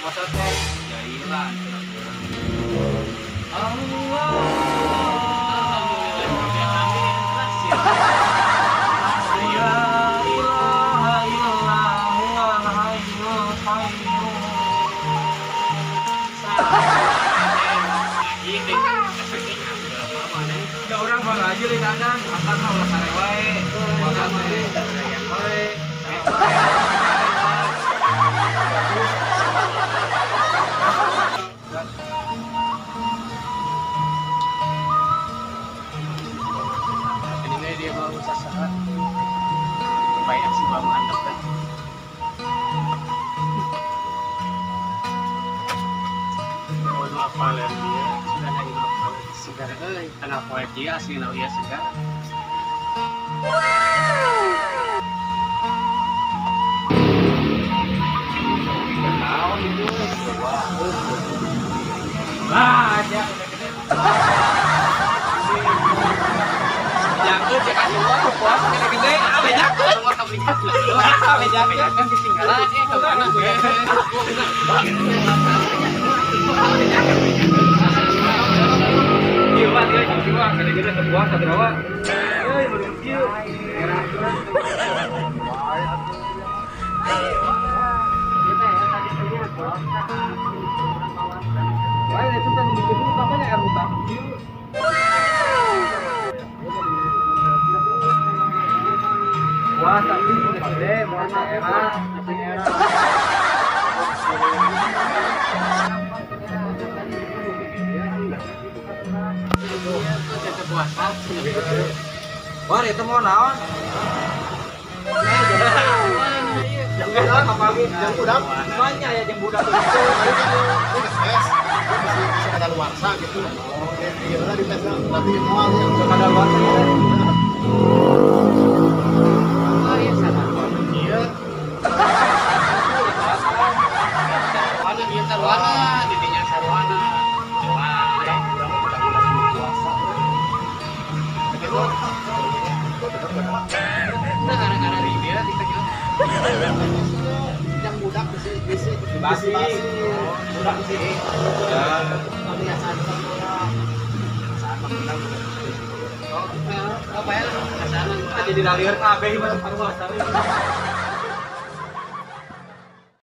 Puasa teh jailan. Allah. La ilaha illallah hayyul qayyum. Ya orang mah aja li dandan, asal mah ulah sare wae. Puasa teh sayang wae. Ini dia mau sasaran. Banyak sih bang mantap kan. Oh, apa lagi ya? Sudah ada yang apa? Segar euy. Anak poe kieu asli ieu segar. Wah, aja. Jangan cek asuh puasa gede-gede, bejakeun. Bejakeun ketinggalan eh ka mana? Ieu mah dia jeung gede-gede teu puasa teh bawa. Euy, baru kieu. Era. Wah, itu tadi bikin dulu makanya air utang kieu. Wah, tapi gede, puasa era, era. Wah, itu mau naon? Jeng budak apa lagi? Jeng budak. Banyak ya jeng budak itu. Itu tes. Bisa kadaluarsa gitu. Oh, iya di tes nanti moal ya. Kadaluarsa. Oh, iya salah. Iya. Sarwana ieu sarwana, didinya sarwana. Wah, puasa. Nah, gara-gara di dia kita yang budak bisi bisi basi. Budak bisi. Ya. Oh, apa ya? Jadi dalieur kabeh mah sarua.